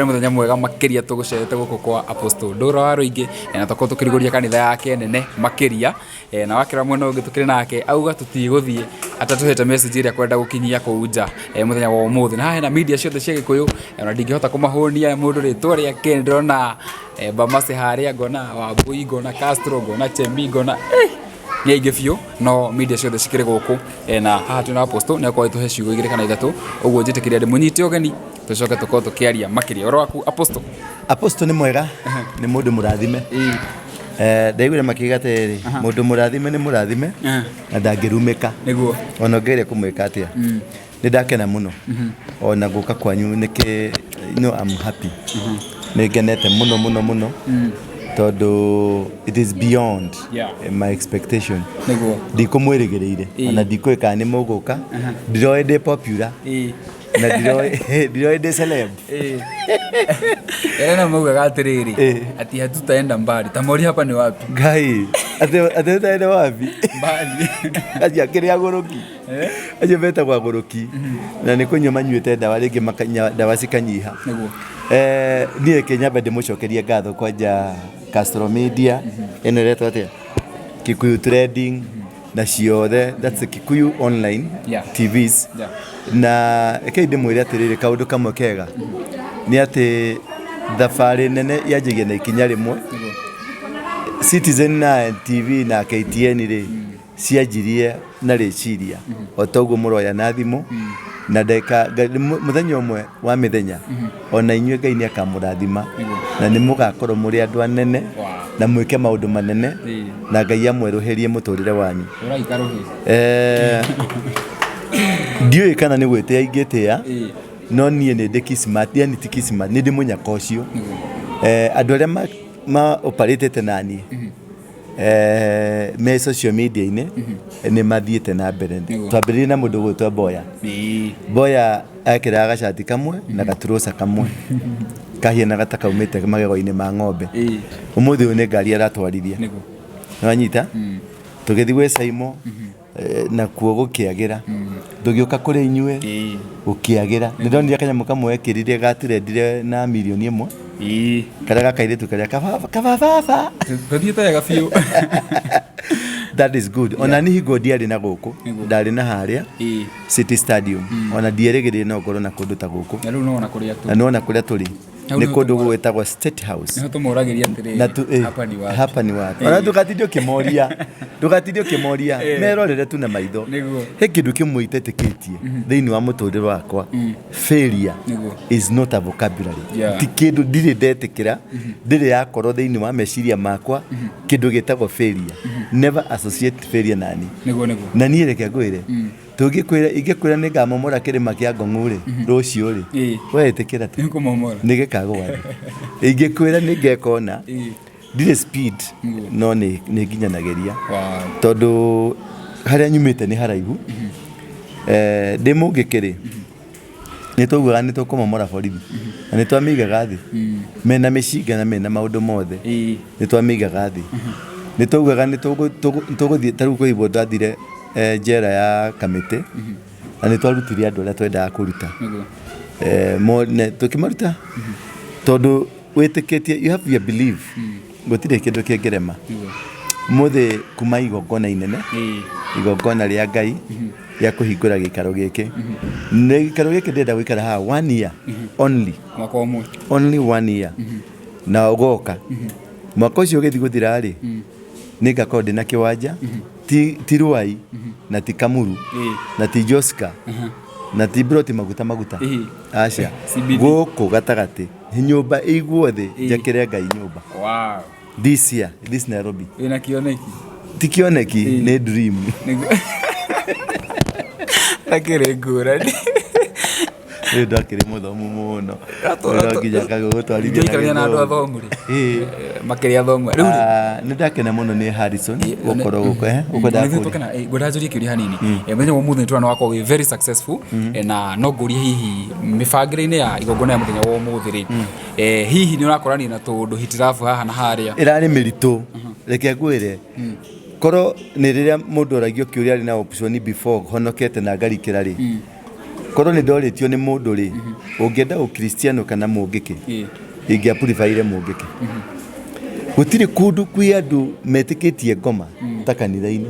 Ũrarĩ mũthenya mwega makĩria tũgũcerete gũkũ kwa Apostle Ndũra wa Rũingĩ na twakorwo tũkĩrugũria kanitha yake nene makĩria. Na wakĩra mwena ũngĩ tũkĩrĩ nake auga tũtigũthiĩ atatũhete message ĩrĩa kwenda gũkinyia kũu nja mũthenya wa ũmũthĩ. Na haha hena media ciothe cia Gĩkũyũ ona ndingĩhota kũmahũnia mũndũ rĩtwa rĩake. Ndĩrona Bamase harĩa, ngona Wambui, ngona Castro, ngona Chemi, ngona nĩ aingĩ biũ, no media ciothe cikĩrĩ gũkũ. Na haha twĩna Apostle nĩ akorwo agĩtũhe ciugo igĩrĩ kana ithatũ, ũguo njĩtĩkĩria ndĩmũnyite ũgeni tũcoke tũkorwo tũkĩaria makĩria. Ũhoro waku, Apostle? Apostle nĩ mwega, nĩ mũndũ mũrathime. Ndaiguire makiuga atĩrĩrĩ, mũndũ mũrathime nĩ mũrathime na ndangĩrumĩka. Ona ũngĩgeria kũmwĩka atĩa. Nĩ ndakena mũno ona gũka kwanyu nĩkĩ, no I'm happy. Nĩ ngenete mũno mũno mũno tondũ it is beyond my expectation. Ndikũmwĩrĩgĩrĩire ona ndikũĩ kana nĩ mũgũka, ndiroĩ ndĩ popular na ndiroĩ ndĩ celeb. Ĩrĩa maugaga atĩrĩrĩ, ati hatutaenda mbali, tamori hapa ni wapi? Ngai, atĩ tutaenda wapi? Mbali. Acio akĩrĩ agũrũki. Acio metagwo agũrũki na nĩ kũnyua manyuĩte ndawa rĩngĩ makanyua ndawa cikanyiha. Niĩ reke nyambe ndĩmũcokerie ngatho kwanja Castro Media ĩno ĩretwo atĩa, Kikuyu Trending na ciothe, that's the Kikuyu Online TVs. Na rekei ndĩmwĩre atĩrĩrĩ, kaũndũ kamwe kega nĩ atĩ thabarĩ nene yanjagia na ikinya rĩmwe. Citizen na NTV na KTN rĩ, cianjirie na rĩciria o ta ũguo mũroya na thimũ na ndagĩka mũthenya ũmwe wa mĩthenya ona inyuĩ Ngai nĩ akamũrathima na nĩ mũgakorwo mũrĩ andũ anene na mwĩke maũndũ manene na Ngai amwerũhĩrie mũtũrĩre wanyu. Ndiũĩ kana nĩ gwĩtĩa ingĩtĩa no niĩ nĩ ndĩ kismat, yani ti kismat, nĩ ndĩ mũnyaka ũcio. Andũ arĩa ma operate na niĩ me social media-inĩ nĩ mathiĩte na mbere. Twambĩrĩirie na mũndũ ũgwĩtwo Mboya. Mboya ekĩraga gacati kamwe na gaturoca kamwe kahianaga ta kaumĩte magego-inĩ ma ng'ombe. Ũmũthĩ ũyũ nĩ ngari aratwarithia. Nĩwanyita? Tũgĩthiĩ gwĩ Saimo nakuo gũkĩagĩra. Tũgĩũka kũrĩ inyuĩ gũkĩagĩra. Nĩ ndonire kanyamũ kamwe ekĩrire gatirendire na mirioni ĩmwe. Karĩa ga kairĩtu karĩa kaba baba. Tũthiĩte wega biũ. That is good. Ona niĩ hingo ndiarĩ na gũkũ, ndarĩ na harĩa City Stadium. Ona ndierĩgĩrĩire no ngorwo na kũndũ ta gũkũ. Na rĩu nĩwona kũrĩa tũrĩ. Na nĩwona kũrĩa tũrĩ. Nĩ kũndũ gwĩtagwo State House. Nĩho tũmoragĩria atĩrĩrĩ, Na tu, hapa ni wapi? Hapa ni wapi? Ona ndũgatinde ũkĩmoria, ndũgatinde ũkĩmoria, merorere tu na maitho. He kĩndũ kĩmwe itetĩkĩtie thĩinĩ wa mũtũrĩre wakwa, failure is not a vocabulary. Ti kĩndũ ndirĩ ndetĩkĩra, ndĩrĩ yakorwo thĩinĩ wa meciria makwa kĩndũ gĩtagwo failure. Never associate failure na niĩ. Na niĩ reke ngwĩre, tũngĩkwĩra ingĩkwĩra nĩ ngamomora kĩrĩma kĩa Ngong'u rĩ, rũciũ rĩ, we ĩtĩkĩra tu. Nĩũkũmomora. Nĩ gĩkagũa thĩ. Ingĩkwĩra nĩ ngeka ũna, ndirĩ speed no nĩ nginyanagĩria. Tondũ harĩa nyumĩte nĩ haraihu. Ndĩ mũngĩkĩ rĩ, nĩ twaugaga nĩ tũkũmomora borithi na nĩ twamĩigaga thĩ mena mĩcinga na mena maũndũ mothe, nĩ twamĩigaga thĩ. Nĩ twaugaga nĩ tũgũthiĩ, ta rĩu kwĩ hingo twathire njera ya Kamĩtĩ na nĩ twarutire andũ arĩa twendaga kũruta. Tũkĩmaruta tondũ wĩtĩkĩtie, you have your belief, gũtirĩ kĩndũ kĩngĩrema. Ũmũthĩ kuma igongona inene, igongona rĩa Ngai rĩa kũhingũra gĩikaro gĩkĩ. Nĩ gĩikaro gĩkĩ ndĩrenda gũikara haha one year only. Mwaka ũmwe. Only one year. Na ũgoka. Mwaka ũcio ũgĩthiĩ gũthira rĩ, nĩ ngakorwo ndĩna kĩwanja, ti Ruai, na ti Kamuru, na ti Joska, na ti Broti maguta maguta. Aca. CBD. Gũkũ gatagatĩ, nyũmba ĩigwo thĩ, njakĩre Ngai nyũmba. This year, this Nairobi. Wĩna kĩoneki? Ti kĩoneki, nĩ dream. Akĩrĩ ngũrani. Rĩu ndakĩrĩ mũthomu mũno. No nginya kagũgũtwarithia na Ingĩikarania na andũ gĩthomo. athomu rĩ. Makĩrĩ athomu. Rĩu rĩ, Nĩ ndakena mũno nĩ Harrison gũkorwo gũkũ, ũkwendaga Nĩ kũria? tũkena, ngwendaga njũrie kĩũria hanini. Mũthenya wa ũmũthĩ nĩ tũrona wakorwo wĩ very successful, na no ngũrie hihi mĩbangĩre-inĩ ya igongona ya mũthenya wa ũmũthĩ rĩ, hihi nĩ ũrakorania na tũũndũ hitirabu haha na harĩa? Ĩrarĩ mĩritũ, reke ngwĩre, korwo nĩ rĩrĩa mũndũ oragio kĩũria arĩ na option before honokete na ngarikĩra rĩ, Korwo nĩ ndorĩtio nĩ mũndũ rĩ, ũngĩenda ũkristiano kana mũngĩkĩ, ingĩapuribaire mũngĩkĩ. Gũtirĩ kũndũ kwĩ andũ metĩkĩtie ngoma ta kanitha-inĩ.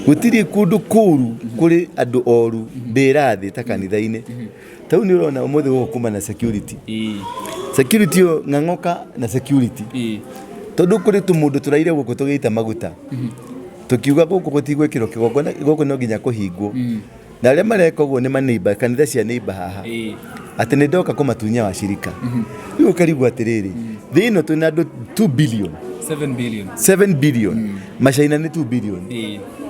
Gũtirĩ kũndũ kũru kũrĩ andũ oru mbĩra thĩ ta kanitha-inĩ. Ta rĩu nĩ ũrona ũmũthĩ gũkũ kuma na security. Security ĩyo ng'ang'oka na security. Tondũ kũrĩ tũmũndũ tũraire gũkũ tũgĩita maguta. Tũkiuga gũkũ gũtigwĩkĩrwo kĩgongona, gũkũ no nginya kũhingwo. Na arĩa mareka ũguo nĩ maneiba, kanitha cia neighbor haha. Atĩ nĩ ndoka kũmatunya wacirika. Rĩu ũkarigwo atĩrĩrĩ, thĩ ĩno twĩna andũ 2 billion. 7 billion. 7 billion. Macaina nĩ 2 billion.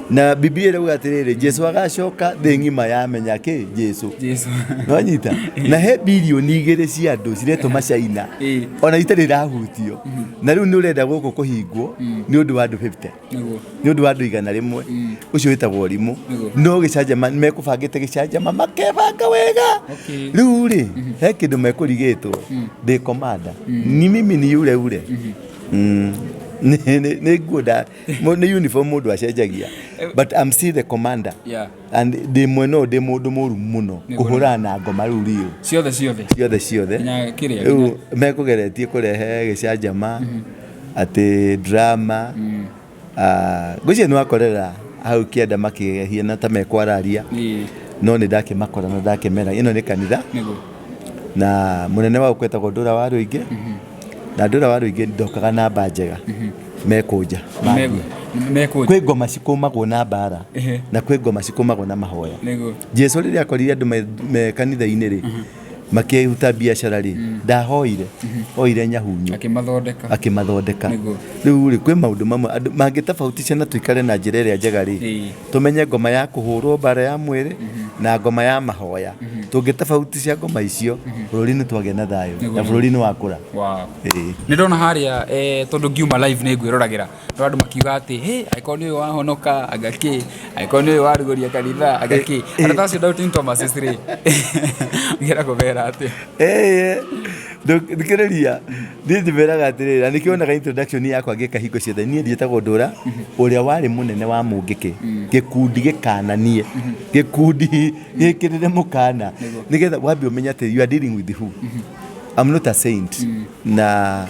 Na Biblia ĩrauga atĩrĩrĩ, Jesu agacoka thĩ ng'ima yamenya kĩ Jesu. Jesu. Nwanyita? Na he bilioni igĩrĩ cia andũ ciretwo macaina. Ona itarĩ irahutio. Na rĩu nĩ ũrenda gũkũ kũhingwo nĩ ũndũ wa andũ 50. Nĩguo. Nĩ ũndũ wa andũ 100. Ũcio wĩtagwo ũrimũ. Nĩguo. No gĩcanjama mekũbangĩte gĩcanjama makebanga wega. Okay. Rĩu rĩ, he kĩndũ mekũrigĩtwo. Ndĩ commander. Ni mimi ni yule ule. Nĩ nguo nda nĩ uniform mũndũ acenjagia. But I'm still the commander. And ndĩ mwena ũyũ ndĩ mũndũ mũru mũno Nĩguo. kũhũrana na ngoma rĩu riũ. Ciothe ciothe. Ciothe ciothe. Nginya kĩrĩa, Rĩu nginya- mekũgeretie kũrehe gĩcanjama atĩ drama. Ngwĩciria nĩ wakorera hau kĩanda makĩhiana ta mekwararia. No nĩ ndakĩmakora na ndakĩmera ĩno nĩ kanitha. Nĩguo. Na mũnene wa gũkũ etagwo Ndũra wa Rũingĩ. Na Ndũra wa Rũingĩ ndokaga namba njega. Mekũnja. Mekũnja. Kwĩ ngoma cikũmagwo na mbara. Na kwĩ ngoma cikũmagwo na mahoya. Nĩguo. Jesu rĩrĩa akorire andũ me kanitha-inĩ rĩ, makĩruta biacara rĩ, ndahoire, oire nyahunyu. Akĩmathondeka. Akĩmathondeka. Nĩguo. Rĩu rĩ, kwĩ maũndũ mamwe andũ mangĩtabautisha na tũikare na njĩra ĩrĩa njega rĩ, tũmenye ngoma ya kũhũrwo mbara ya mwĩrĩ na ngoma ya mahoya. Tũngĩtabautisha ngoma icio, bũrũri nĩ twagĩa na thayũ na bũrũri nĩ wakũra. Wow. Nĩ ndona harĩa tondũ ngiuma live nĩ ngwĩroragĩra no andũ makiuga atĩ hey, angĩkorwo nĩ ũyũ wahonoka anga kĩ, angĩkorwo nĩ ũyũ warugũria kanitha anga kĩ. Andũ ta acio doubting Thomases rĩ, ngĩenda kũmera atĩ Thikĩrĩria, niĩ ndĩmeraga atĩrĩrĩ, na nĩkĩo wonaga introduction yakwa ngĩka hingo ciothe, niĩ njĩtagwo Ndũra, ũrĩa warĩ mũnene wa Mũngĩkĩ, gĩkundi gĩkananie, gĩkundi gĩkĩrĩre mũkana, nĩgetha wambe ũmenye atĩ you are dealing with who. I'm not a saint. Na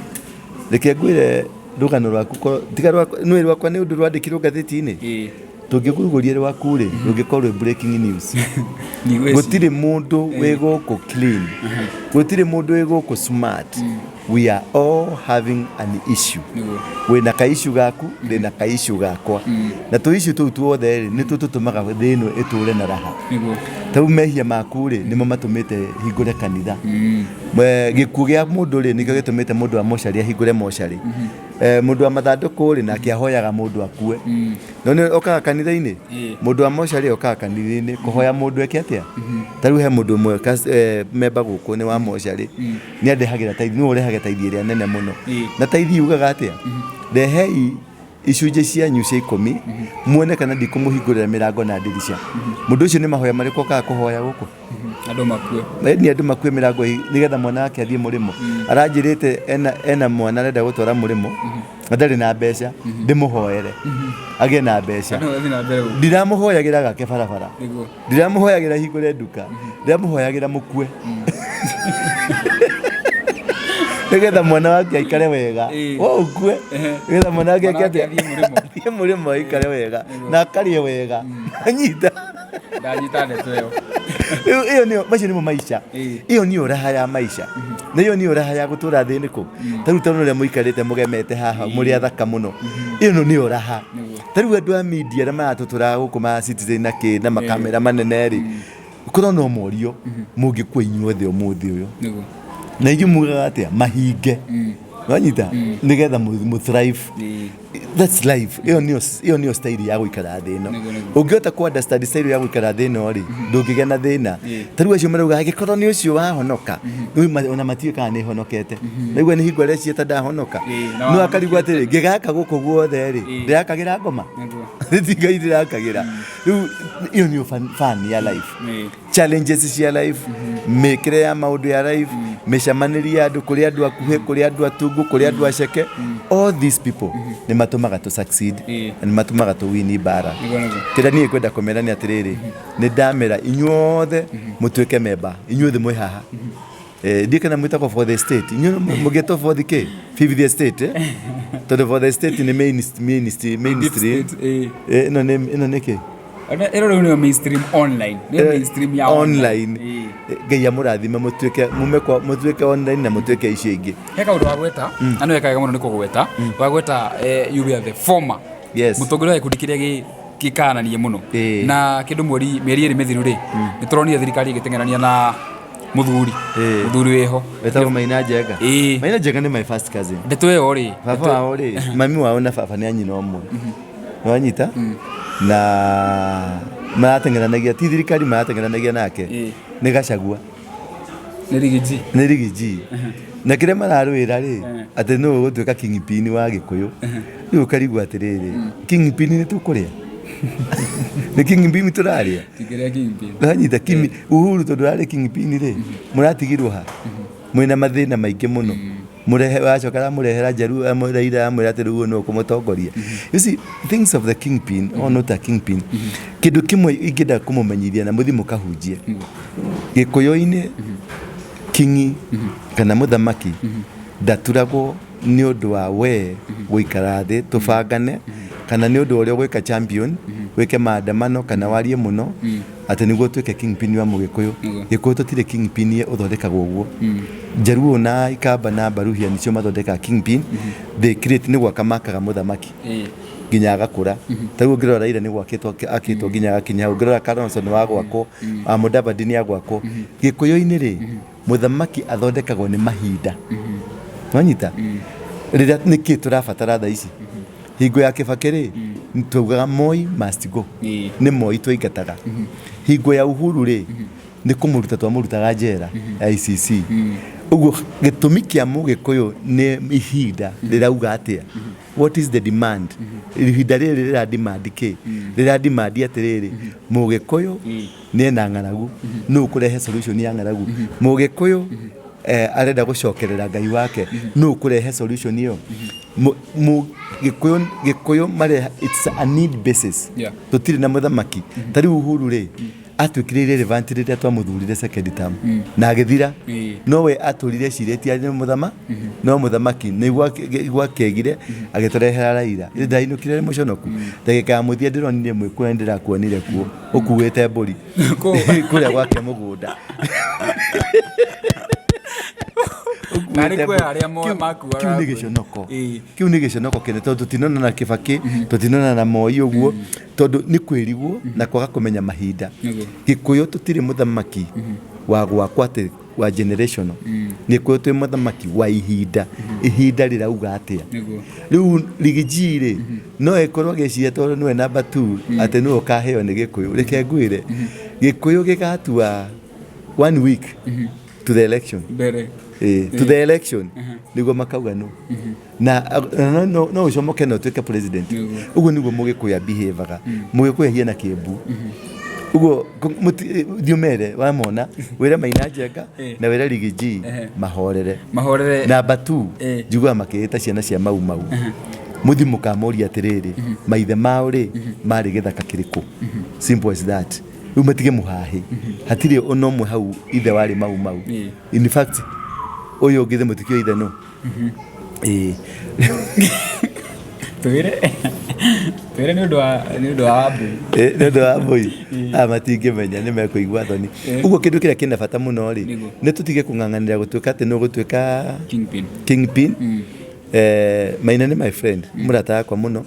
reke ngwĩre rũgano rwaku, tiga rwakwa, nĩũĩ rwakwa nĩ ũndũ rwandĩkirwo ngathĩti-inĩ? Tũngĩkũrugũria rwaku rĩ, rũngĩkorwo rwĩ breaking news. Gũtirĩ mũndũ wĩ gũkũ clean. Gũtirĩ mũndũ wĩ gũkũ smart. We are all having an issue. Wĩna ka issue gaku, ndĩna ka issue gakwa. Na tũ issue tũu tuothe rĩ, nĩtuo tũtũmaga thĩ ĩno ĩtũre na raha. Ta rĩu mehia maku rĩ, nĩmo matũmĩte hingũre kanitha. Gĩkuũ gĩa mũndũ rĩ, nĩkĩo gĩtũmĩte mũndũ wa mocarĩ ahingũre mocarĩ. Mũndũ wa mathandũkũ rĩ, nake ahoyaga mũndũ akue. No nĩ okaga kanitha-inĩ? Mũndũ wa mocarĩ okaga kanitha-inĩ kũhoya mũndũ eke atĩa? Ta rĩu he mũndũ ũmwe memba gũkũ nĩ wa mocarĩ, nĩ andehagĩra taithi, nĩwe ũrehaga taithi ĩrĩa nene mũno. Na taithi yugaga atĩa? Rehei icunjĩ cianyu cia ikũmi, muone kana ndikũmũhingũrĩra mĩrango na ndirica. Mũndũ ũcio nĩ mahoya marĩkũ okaga kũhoya gũkũ? Andũ makue. Nĩ andũ makue mĩrango nĩgetha mwana wake athiĩ mũrĩmo. Aranjĩrĩte ena mwana arenda gũtwara mũrĩmo, na ndarĩ na mbeca, ndĩmũhoere agĩe na mbeca. Ndiramũhoyagĩra gake barabara, ndiramũhoyagĩra hingũre nduka, ndiramũhoyagĩra mũkue nĩgetha mwana wake aikare wega. Wo ũkue nĩgetha mwana wake athiĩ mũrĩmo aikare wega na akarĩe wega. Anyita. Ndanyita ndeto ĩyo. Rĩu ĩyo nĩyo, macio nĩmo maica. Ĩyo nĩyo raha ya maica. Na ĩyo nĩyo raha ya gũtũra thĩ nĩkũ. Ta rĩu tondũ ũrĩa mũikarĩte mũgemete haha mũrĩ athaka mũno. Ĩyo nĩyo raha. Ta rĩu andũ a media arĩa maratũtũraga gũkũ ma Citizen na kĩ na makamera manene rĩ, korwo no morio mũngĩkua inyuothe ũmũthĩ ũyũ. Na inyuĩ mugaga atĩa? Mahinge. Wanyita? Nĩgetha mũ thrive. That's life. Ĩyo nĩyo ĩyo nĩyo style ya gũikara thĩ ĩno. Ũngĩhota kũ understand style ya gũikara thĩ ĩno rĩ, ndũngĩgĩa na thĩna. Ta rĩu acio marauga angĩkorwo nĩ ũcio wahonoka, rĩu ona matiũĩ kana nĩ honokete. Naigua nĩ hingo arecia ta ndahonoka. No akarigwo atĩrĩ, ngĩgaka gũkũ guothe rĩ, ndĩrakagĩra ngoma? Ti Ngai ndĩrakagĩra. Rĩu ĩyo nĩyo fun ya life. Challenges cia life, mĩkĩre ya maũndũ ya life, mĩcemanĩrie ya andũ, kũrĩ andũ akuhĩ, kũrĩ andũ atungu, kũrĩ andũ aceke, all these people nĩ matũmaga tũ succeed na nĩ matũmaga tũ win mbara. Nĩguo, nĩguo. Kĩrĩa niĩ kwenda kũmera nĩ atĩrĩrĩ, nĩ ndamera inyuothe mũtuĩke memba, inyuothe mwĩ haha. Ndiĩ kana mwĩtagwo for the state, inyuĩ mũgĩtwo for the kĩ, fifth state, eh? Tondũ for the state nĩ mainstream. Deep state, eh. Ĩno nĩ kĩ? Ĩno rĩu nĩyo mainstream online, nĩyo mainstream ya online. Eh. Ngai amũrathime, mũtuĩke mume kwa mũtuĩke online na mũtuĩke icio ingĩ. He kaũndũ wagweta na nĩ weka wega mũno nĩ kũgweta. Wagweta you were the former Yes. mũtongoria wa gĩkundi kĩrĩa gĩkananie mũno. Na kĩndũ 2 mĩeri mĩthiru rĩ, nĩ tũronire thirikari ĩgĩteng'erania na mũthuri mũthuri wĩho. Wetagwo Maina Njenga. Maina Njenga nĩ my first cousin. Ndeto ĩyo rĩ? Baba wao rĩ, mami wao na baba nĩ a nyina ũmwe, nĩwanyita? Na marateng'eranagia, ti thirikari marateng'eranagia nake, nĩ Gachagua. Nĩ Riggy G. Nĩ Riggy G. Na kĩrĩa mararũĩra rĩ, atĩ nũ ũgũtuĩka kingpin wa Gĩkũyũ. Rĩu ũkarigwo atĩrĩrĩ, kingpin nĩ tũkũrĩa? Nĩ kingpin tũrarĩa? Tingĩrĩa kingpin. Wanyita kimi Uhuru tondũ ararĩ kingpin rĩ, mũratigirwo ha? Mwĩna mathĩna maingĩ mũno. Mũrehe wacoka aramũrehera Njaruo, Raila amwĩra atĩ rĩu ũyũ nĩwe ũkũmũtongoria. You see, things of the kingpin or not a kingpin, kĩndũ kĩmwe ingĩenda kũmũmenyithia na mũthiĩ mũkahunjie Gĩkũyũ-inĩ, kingi kana mũthamaki ndaturagwo nĩ ũndũ wa we gũikara thĩ tũbangane, kana nĩ ũndũ wa ũrĩa ũgwĩka champion, wĩke maandamano kana warie mũno atĩ nĩguo ũtuĩke kingpin wa Mũgĩkũyũ. Gĩkũyũ tũtirĩ kingpin ũthondekagwo ũguo. Njaruo na Ikamba na Baruhia nĩcio mathondekaga kingpin. They create, nĩ gwaka makaga mũthamaki nginya agakũra. Ta rĩu ũngĩrora Raila nĩ gwakĩtwo akĩtwo nginya agakinya hau. Ũngĩrora Kalonzo nĩ wa gwakwo, Mudavadi nĩ agwakwo. Gĩkũyũ-inĩ rĩ, mũthamaki athondekagwo nĩ mahinda. Wanyita? Rĩrĩa nĩkĩ tũrabatara thaa ici? Hingo ya Kibaki rĩ, twaugaga Moi must go. Nĩ Moi twaingataga. Hingo ya Uhuru rĩ, nĩ kũmũruta twamũrutaga njera ya ICC. Ũguo gĩtũmi kĩa Mũgĩkũyũ nĩ ihinda rĩrauga atĩa? What is the demand? Ihinda rĩrĩ rĩra demand kĩ? Rĩra demand atĩrĩrĩ, Mũgĩkũyũ nĩ ena ng'aragu, nũ ũkũrehe solution ya ng'aragu? Mũgĩkũyũ arenda gũcokerera Ngai wake, nũ ũkũrehe solution ĩyo? Gĩkũyũ mareha, it's a need basis. Tũtirĩ na mũthamaki. Ta rĩu Uhuru rĩ, atuĩkire irrelevant rĩrĩa twamũthurire second term na agĩthira. No we atũrire ecirĩtie arĩ mũthama, no mũthamaki nĩguo gwakĩgire agĩtũrehera Raila. Ndainũkire mũconoku ndagĩka ya mũthia, ndĩronire mwĩkũra, ndĩrakuonire kuo ũkuĩte mbũri kũrĩa gwake mũgũnda. Na nĩ kwĩ arĩa makuaga Kĩu nĩ mbũri. Gĩconoko. Kĩu nĩ gĩconoko kĩnene tondũ tũtinona na Kĩbakĩ, tũtinona na Moi ũguo, tondũ nĩ kwĩrigwo na kwaga kũmenya mahinda. Gĩkũyũ tũtirĩ mũthamaki wa gwakwa atĩ wa generational. Gĩkũyũ twĩ mũthamaki wa ihinda. Ihinda rĩrauga atĩa? Rĩu Riggy G rĩ, no ĩkorwo agĩciria tondũ nĩwe number 2 atĩ nĩwe ũkaheo nĩ Gĩkũyũ. Reke ngwĩre, Gĩkũyũ gĩgatua one week to the election mbere. To the election nĩguo makauga no na no ũcomoke na ũtuĩke president. Ũguo nĩguo Mũgĩkũyũ abehavaga. Mũgĩkũyũ ahiana kĩmbu ũguo. Thiĩ ũmere wamona, wĩre Maina Njenga na wĩre Riggy G mahorere. Mahorere. Number 2, njiguaga makĩĩta ciana cia Mau Mau, mũthi mũkamũria atĩrĩrĩ, maithe mao rĩ marĩ gĩthaka kĩrĩkũ? Simple as that. Rĩu matige mũhahĩ, hatirĩ ona ũmwe hau ithe warĩ Mau Mau. In fact, ũyũ ũngĩ thĩ mũtikĩũĩ ithe nũ. Ĩĩ. Twĩre nĩ ũndũ wa Wambui. Nĩ ũndũ wa Wambui, aya matingĩmenya, nĩ mekũigua thoni. Ũguo kĩndũ kĩrĩa kĩna bata mũno rĩ, nĩ tũtige kũng'ang'anĩra gũtuĩka atĩ nĩ ũgũtuĩka kingpin. Kingpin. Maina nĩ my friend, mũrata wakwa mũno.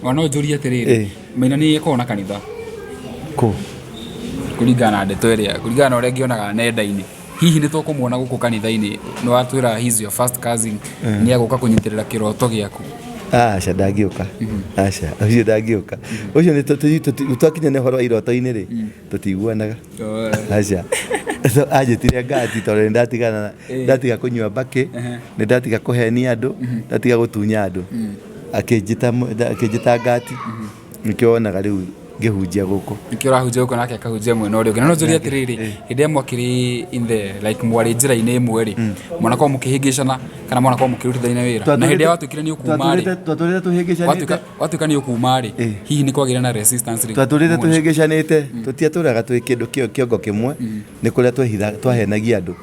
Ona no njũrie atĩrĩrĩ, Maina nĩ ĩkoragwo na kanitha? Kũ? Kũringana na ndeto ĩrĩa, kũringana na ũrĩa ngĩonaga nenda-inĩ, hihi nĩ tũkũmuona gũkũ kanitha-inĩ? Nĩ watwĩra he is your first cousin, nĩ agũka kũnyitĩrĩra kĩroto gĩaku? Aca, ndangĩũka. Aca, ũcio ndangĩũka. Ũcio nĩ twakinya nĩ ũhoro wa iroto-inĩ rĩ, tũtiguanaga. Aca. So, anjĩtire ngati tondũ nĩ ndatigana, ndatiga kũnyua mbakĩ, nĩ ndatiga kũhenia andũ, ndatiga gũtunya andũ. Akĩnjĩta ngati, nĩkĩo wonaga rĩu. Ngĩhunjia gũkũ. Nĩkĩo ũrahunjia gũkũ nake akahunjia mwena ũrĩa ũngĩ. Na no njũrie atĩrĩrĩ, hĩndĩ ĩrĩa mwakĩrĩ in the like mwarĩ njĩra-inĩ ĩmwe rĩ, mwanakorwo mũkĩhĩngĩcana kana mwanakorwo mũkĩrutithania wĩra? Na hĩndĩ ĩrĩa watuĩkire nĩ ũkuma rĩ, Twatũrĩte tũhĩngĩcanĩte. Watuĩka nĩ ũkuma rĩ, hihi nĩ kwagĩire na resistance rĩ? Twatũrĩte tũhĩngĩcanĩte, tũtiatũraga twĩ kĩndũ kĩongo kĩmwe, nĩ kũrĩa twahenagia andũ.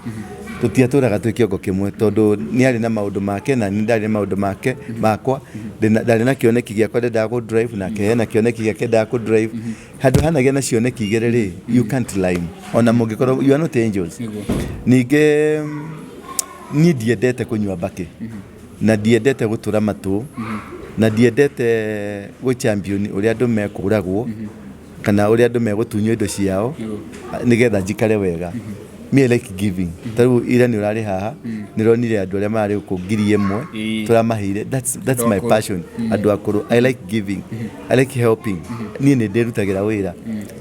Tũtiatũraga twĩ kĩongo kĩmwe tondũ nĩ arĩ na maũndũ make na niĩ ndarĩ na maũndũ make makwa. Ndarĩ na kĩoneki gĩakwa ndendaga kũ drive, nake hena kĩoneki gĩake endaga kũ drive. Handũ hanagĩa na cioneki igĩrĩ rĩ, you can't line. Ona mũngĩkorwo you are not angels. Ningĩ niĩ ndiendete kũnyua mbakĩ na ndiendete gũtũra matũ na ndiendete gũ champion ũrĩa andũ mekũragwo kana ũrĩa andũ megũtunywo indo ciao nĩgetha njikare wega. Me, I like giving. Ta rĩu ira nĩ ũrarĩ haha, nĩ ũronire andũ arĩa mararĩ gũkũ 1000 tũramaheire. That's my akũrũ. passion. Andũ akũrũ. I like giving, I like helping. Niĩ nĩ ndĩrutagĩra wĩra,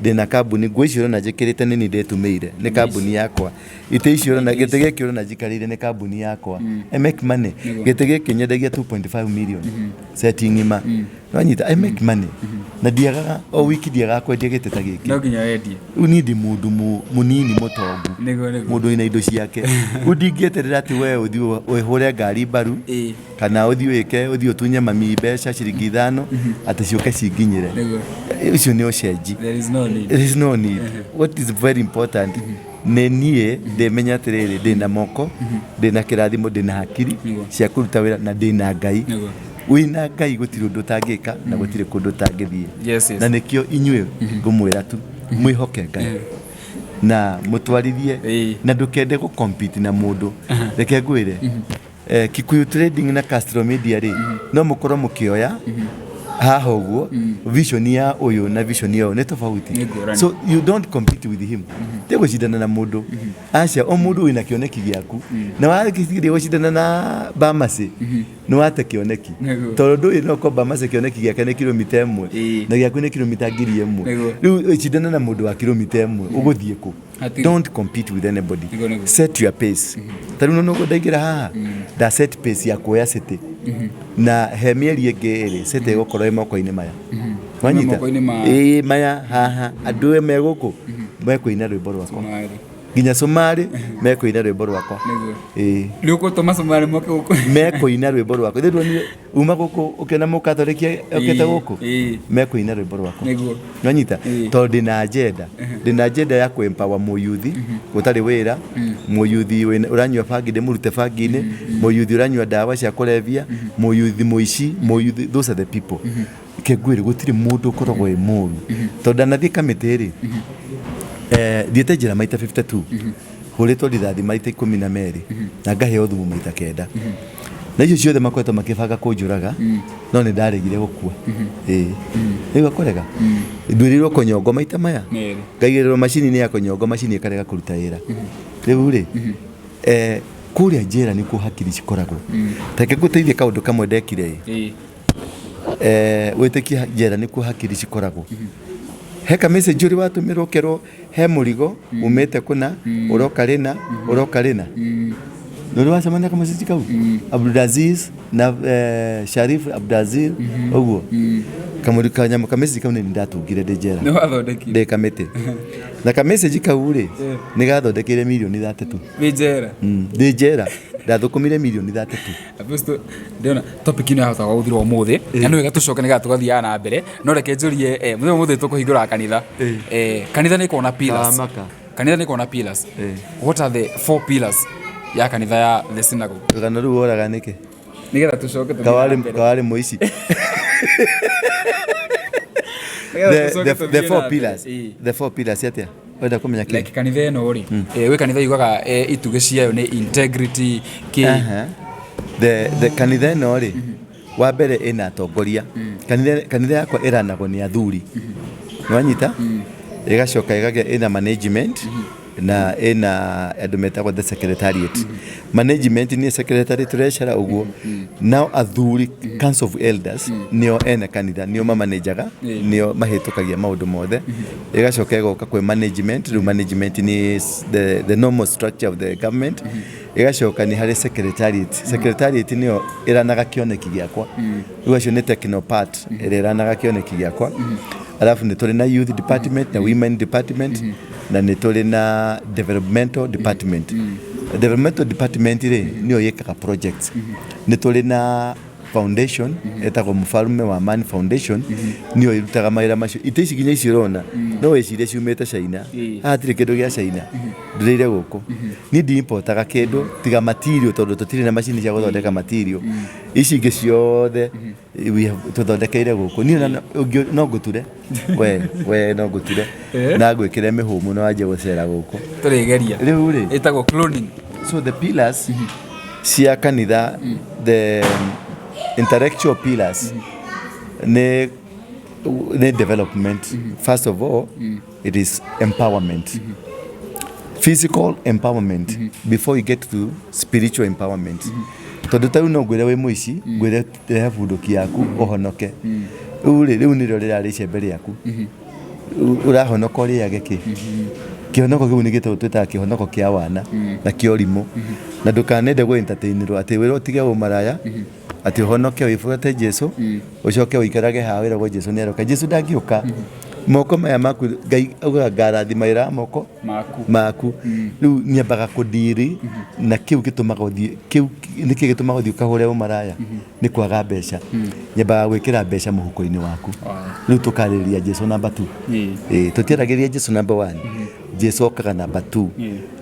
ndĩna kambuni. Nguo icio ũrona njĩkĩrĩte nĩ niĩ ndĩtumĩire, nĩ kambuni yakwa. Itĩ icio ũrona, gĩtĩ gĩkĩ ũrona njikarĩire nĩ kambuni yakwa. I make money. Gĩtĩ gĩkĩ nyendagia 2.5 million set ng'ima. Wanyita? I make money na ndiagaga o wiki, ndiagaga kwendia gĩtĩ ta gĩkĩ. No nginya wendie. Rĩu niĩ ndĩ mũndũ mũnini mũtongu, Nĩguo nĩguo. Mũndũ wĩna indo ciake. Rĩu ndingĩeterera atĩ we ũthiĩ wĩhũre ngari mbaru kana ũthiĩ wĩke ũthiĩ ũtunye mami mbeca ciringi 5 atĩ ciũke cinginyĩre. Ũcio nĩ ũcenji. There is no need. There is no need. What is very important nĩ niĩ ndĩmenya atĩrĩrĩ, ndĩna moko, ndĩna kĩrathimo, ndĩna hakiri cia kũruta wĩra na ndĩna Ngai. Wĩna Ngai gũtirĩ ũndũ ũtangĩka na gũtirĩ kũndũ ũtangĩthiĩ. Na nĩkĩo inyuĩ ngũmwĩra tu mwĩhoke Ngai na mũtwarithie na ndũkende gũ compete na mũndũ. Reke ngwĩre, Kikuyu Trading na Castro Media rĩ, no mũkorwo mũkĩoya haha ũguo, vision ya ũyũ na vision ya ũyũ nĩ tofauti. Nĩ ngũrani. So you don't compete with him. Ti gũcindana na mũndũ, aca. O mũndũ wĩna kĩoneki gĩaku, na wagĩthiĩ gũcindana na Bamasi nĩ wate kĩoneki. Tondũ ndũĩ no korwo Bamasi kĩoneki gĩake nĩ kilomita 1 na gĩaku nĩ kilomita 1000. Rĩu cindana na mũndũ wa kilomita 1, ũgũthiĩ kũ? Hatirĩ. Don't compete with anybody. Nĩguo, nĩguo. Set your pace. Ta rĩu nũguo ndaingĩra haha, nda set pace ya kuoya city, na he mĩeri ĩngĩ ĩrĩ city ĩgũkorwo ĩ moko-inĩ maya. Wanyita? Moko-inĩ ma- Ĩĩ, maya haha. Andũ me gũkũ mekũina rwĩmbo rwakwa. Cumarĩ. Nginya Cumarĩ mekũina rwĩmbo rwakwa. Ĩĩ. Nĩ ũgũtũma Cumarĩ moke gũkũ? Mekũina rwĩmbo rwakwa. Ithe ndwonire uma gũkũ ũkĩona mũkatholiki okĩte gũkũ? Mekũina rwĩmbo rwakwa. Nwanyita? Tondũ ndĩna agenda, ndĩna agenda ya kũ empower mũyuthi ũtarĩ wĩra, mũyuthi ũranyua bangi ndĩmũrute bangi-inĩ, mũyuthi ũranyua ndawa cia kũrebia, mũyuthi mũici, mũyuthi. Those are the people. Reke ngwĩre, gũtirĩ mũndũ ũkoragwo wĩ mũru, tondũ ndanathiĩ kamĩtĩ rĩ, thiĩte njĩra maita 52, hũrĩtwo rithathi maita 12 na ngaheo thumu maita 9, na icio ciothe makoretwo makĩbanga kũnjũraga, no nĩ ndaregire gũkua. Ĩĩ, nĩguo kũrega nduĩrĩirwo kũnyongo maita maya. Merĩ. Ngaigĩrĩrwo macini-inĩ ya kũnyongo, macini ĩkarega kũruta wĩra. Rĩu rĩ, kũrĩa njera nĩkuo hakiri cikoragwo. Reke ngũteithie kaũndũ kamwe ndekire ĩ. Wĩtĩkie, njera nĩkuo hakiri cikoragwo. He ka message ũrĩ watũmĩrwo ũkerwo he mũrigo umĩte kũna ũroka rĩna ũroka rĩna? Nĩ ũrĩ wacemania na kamessage kau? Abdulaziz na Sharif Abdulaziz ũguo kamũri kanyamũ ka message kau nĩ ndatungire ndĩ njera. Nĩ wathondekire? Ndĩ kamĩtĩ na ka message kau rĩ, nĩ gathondekeire mirioni 32. Wĩ njera? Ndĩ njera ndathũkũmire mirioni 32. Apostle, ndĩrona topic ĩno yahota gũthira ũmũthĩ, na nĩ wega tũcoke nĩgetha tũgathiaga na mbere. No reke njũrie, mũthenya ũmũthĩ tũkũhingũra kanitha. Kanitha nĩ ĩkoragwo na pillars. Kawamaka. Kanitha nĩ ĩkoragwo na pillars. What are the four pillars ya kanitha ya The Synagogue? Rũgano rũu woraga nĩkĩ? Nĩgetha tũcoke tũthiĩ na Kawarĩ mbere. kawarĩ mũici. Nĩgetha The, tũcoke the, tũthiĩ the na four mbere. pillars. The four pillars atĩa? Wenda kũmenya kĩ? Like kanitha ĩno rĩ, gwĩ kanitha yugaga itugĩ ciayo nĩ integrity kĩ. Aha. The kanitha ĩno rĩ, wa mbere ĩna atongoria. Kanitha yakwa ĩranagwo nĩ athuri. Nĩwanyita? Ĩgacoka ĩgagĩa ĩna management na ĩna andũ metagwo the secretariat. Management nĩ secretary, treasurer ũguo. Nao athuri, council of elders, nĩo ene kanitha, nĩo mamanajaga, nĩo mahĩtũkagia maũndũ mothe. Ĩgacoka ĩgoka kwĩ management. Rĩu management nĩ the normal structure of the government. Ĩgacoka nĩ harĩ secretariat. Secretariat nĩyo ĩranaga kĩoneki gĩakwa. Rĩu acio nĩ techno part ĩrĩa ĩranaga kĩoneki gĩakwa. Alafu nĩ tũrĩ na youth department na women department na nĩ tũrĩ na developmental department. Developmental department rĩ, nĩyo ĩkaga projects. Nĩ tũrĩ na foundation ĩtagwo Mfalme wa Amani Foundation, nĩyo ĩrutaga mawĩra macio. Itĩ ici nginya ici ũrona no wĩcirie ciumĩte China. Haha hatirĩ kĩndũ gĩa China, ndũrĩire gũkũ. Niĩ ndiimportaga kĩndũ tiga material, tondũ tũtirĩ na macini cia gũthondeka material. Ici ingĩ ciothe tũthondekeire gũkũ. Niĩ no ngũture we, we no ngũture na ngwĩkĩre mĩhũmũ na wanjie gũcera gũkũ. Tũrĩgeria. Rĩu rĩ, Ĩtagwo cloning. So the pillars cia kanitha, the intellectual pillars, nĩ development. First of all, it is empowerment, physical empowerment, before you get to spiritual empowerment. Tondũ ta rĩu no ngwĩre wĩ mũici, ngwĩre rehe bunduki yaku ũhonoke. Rĩu rĩ, rĩu nĩrĩo rĩrarĩ icembe rĩaku. Ũrahonoka ũrĩage kĩ? Kĩhonoko kĩu nĩ gĩtagwo, twĩtaga kĩhonoko kĩa wana na kĩa ũrimũ. Na ndũkanende gũ entertainirwo atĩ wĩrwo ũtige ũmaraya, atĩ ũhonoke wĩbuate Jesu, ũcoke ũikarage haha wĩragwo Jesu nĩ aroka. Jesu ndangĩũka moko maya maku. Ngai augaga ngarathima wĩra wa moko maku. Maku. Rĩu nyambaga kũndiri na kĩu gĩtũmaga ũthiĩ, kĩu nĩkĩ gĩtũmaga ũthiĩ ũkahũre ũmaraya? Nĩ kwaga mbeca. Nyambaga gwĩkĩra mbeca mũhuko-inĩ waku. Rĩu tũkarĩrĩria Jesu namba 2. Ĩĩ, tũtiaragĩria Jesu namba 1. Jesu okaga namba 2,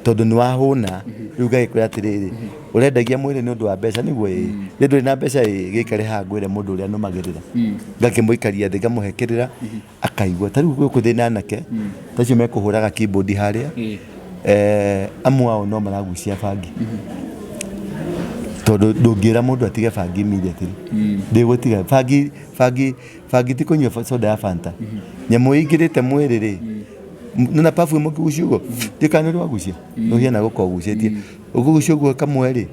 tondũ nĩ wahũna. Rĩu ngagĩkwĩra atĩrĩrĩ, ũrendagia mwĩrĩ nĩ ũndũ wa mbeca nĩguo? Ĩĩ. Rĩu ndũrĩ na mbeca? Ĩĩ. Gĩikare haha ngwĩre mũndũ ũrĩa nũmagĩrĩra. Ngakĩmũikaria thĩ, ngamũhe kĩrĩra akaigua. Ta rĩu gũkũ thĩna anake ta acio mekũhũraga keyboard harĩa, amwe ao no maragucia bangi, tondũ ndũngĩra mũndũ atige bangi immediately. Ndĩgũtiga bangi. Bangi, bangi ti kũnyua soda ya Fanta. Nyamũ ĩingĩrĩte mwĩrĩ rĩ, nona perfume ũkĩgucia ũguo, ndikana nĩ wagucia nĩ ũhiana gũka ũgucĩtie. Ũkũgucia ũguo kamwe rĩ,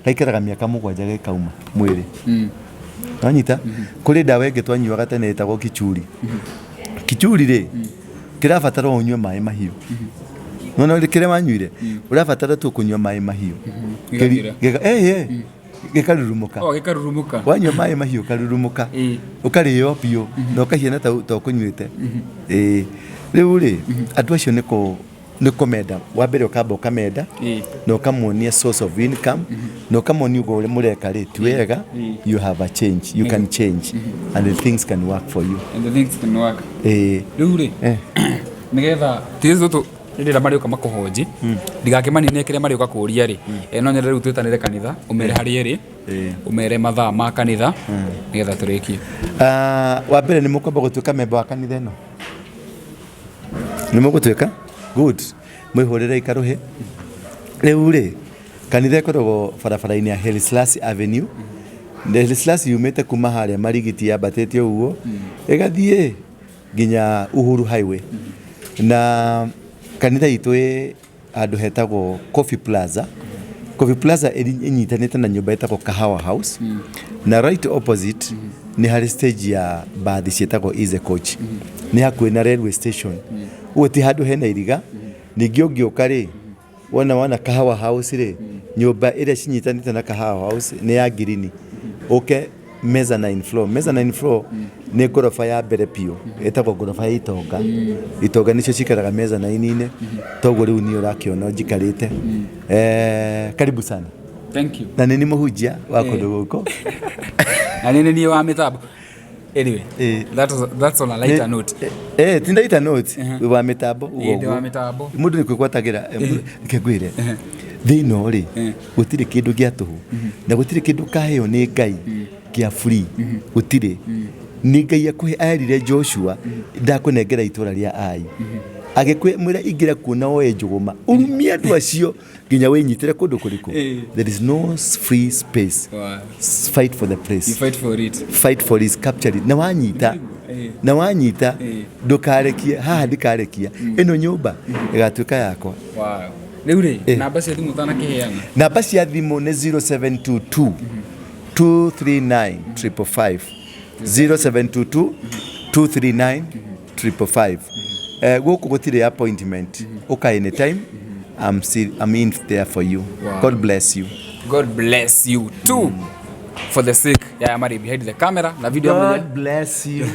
gaikaraga mĩaka 7 gĩkauma mwĩrĩ. Wanyita? Kũrĩ ndawa ĩngĩ twanyuaga tene ĩtagwo kichuri. Kichuri rĩ, kĩrabatara o ũnyue maĩ mahiũ. Nona kĩrĩa wanyuire, ũrabatara tu kũnyua maĩ mahiũ. Gĩgathira. Gĩkarurumũka. Oh, gĩkarurumũka. Wanyua maĩ mahiũ karurumũka. Ũkarĩo biũ na ũkahiana ta ũkũnyuĩte. Ĩĩ, rĩu rĩ, andũ acio nĩ kũmenda. Wa mbere ũkamba ũkamenda na ũkamuonia source of income na ũkamuonia ũguo ũrĩa mũreka rĩ ti wega. You have a change, you can change and the things can work for you. And the things can work. Ĩĩ. Rĩu rĩ, nĩgetha tĩrĩ tũtũ rĩrĩa marĩũka makũhonji ndigakĩmanine kĩrĩa marĩũka kũria rĩ, no nyende rĩu twĩtanĩre kanitha, ũmere harĩa ĩrĩ, ũmere mathaa ma kanitha, nĩgetha tũrĩkie. Ah, wa mbere nĩ mũkwamba gũtuĩka memba wa kanitha ĩno. Nĩ mũgũtuĩka? Good. Mwĩhũrĩre ikarũhĩ. Rĩu rĩ, kanitha ĩkoragwo barabara-inĩ ya Haile Selassie Avenue. Haile Selassie yumĩte kuma harĩa Marigiti yambatĩte ũguo ĩgathiĩ nginya Uhuru Highway. Na kanitha itũ ĩ handũ hetagwo Coffee Plaza. Coffee Plaza ĩnyitanĩte na nyũmba ĩtagwo Kahawa House, na right opposite nĩ harĩ stage ya mbathi ciĩtagwo Easy Coach. Nĩ hakuhĩ na railway station, ũguo ti handũ hena iriga. Ningĩ ũngĩũka rĩ, wona Kahawa House rĩ, nyũmba ĩrĩa cinyitanĩte na Kahawa House nĩ ya ngirini. Ũke mezzanine floor. Mezzanine floor nĩ ngoroba ya mbere biũ, ĩtagwo ngoroba ya itonga. Itonga nĩcio cikaraga mezzanine-inĩ. Toguo rĩu niĩ ũrakĩona njikarĩte. Karibu sana. Thank you. Na nĩ mũhunjia wa kũndũ gũkũ. Na nĩ niĩ wa mĩtambo. Anyway, that's on a lighter note. Ti lighter note. Wĩ wa mĩtambo ũguo. Ĩĩ, ndĩ wa Ũguo. mĩtambo. Mũndũ nĩ kwĩgwatagĩra. Reke ngwĩre, thĩ ĩno rĩ, gũtirĩ kĩndũ gĩa tũhũ na gũtirĩ kĩndũ kaheo nĩ Ngai kĩa free. Gũtirĩ. Nĩ Ngai akũhe. Erire Joshua, ndakũnengera itũra rĩa Ai, agĩkwĩra ingĩra kuo na woe njũgũma ũrumie andũ acio nginya wĩnyitĩre kũndũ kũrĩkũ. There is no free space. Fight for the place. You fight for it. Fight for it, capture it. Na wanyita, na wanyita, ndũkarekie haha, ndikarekia ĩno nyũmba ĩgatuĩka yakwa. Wow. Rĩu rĩ, namba cia thimũ ũtanakĩheana. Namba cia thimũ nĩ 0722 239 555, 0722 239 555. Gũkũ gũtirĩ appointment, ũka anytime. I'm in there for you. God bless you. God bless you too. For the sake ya marĩ behind the camera na video ya God bless you,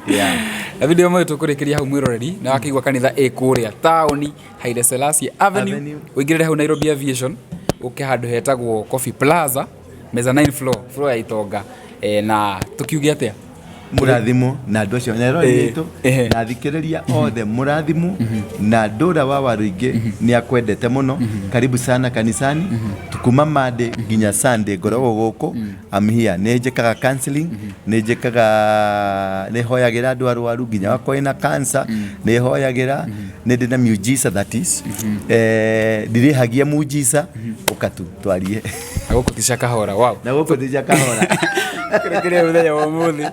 yeah. Na video ĩmwe tũkũrĩkĩria hau, mwĩroreri, na wakĩigua kanitha ĩ kũrĩa taũni, Haile Selassie Avenue. Avenue. Ũingĩrĩre hau Nairobi Aviation, ũke handũ hetagwo Coffee Plaza, mezzanine floor, floor ya itonga. Na tũkiuge atĩa? Mũrathimwo na andũ acio na erori aitũ na athikĩrĩria othe, mũrathimwo na Ndũra wa Waruingĩ nĩ akwendete mũno. Karibu sana kanisani. Kuma Monday nginya Sunday ngoragwo gũkũ. I'm here, nĩ njĩkaga counseling, nĩ njĩkaga, nĩ hoyagĩra andũ arwaru, nginya wakorwo na cancer nĩ hoyagĩra. Nĩ ndĩ na miujiza, that is, ndirĩhagia mujiza, ũka tu twarie. Na gũkũ ti Shakahola, wow. Na gũkũ ti Shakahola. Kĩrĩa mũthenya wa ũmũthĩ.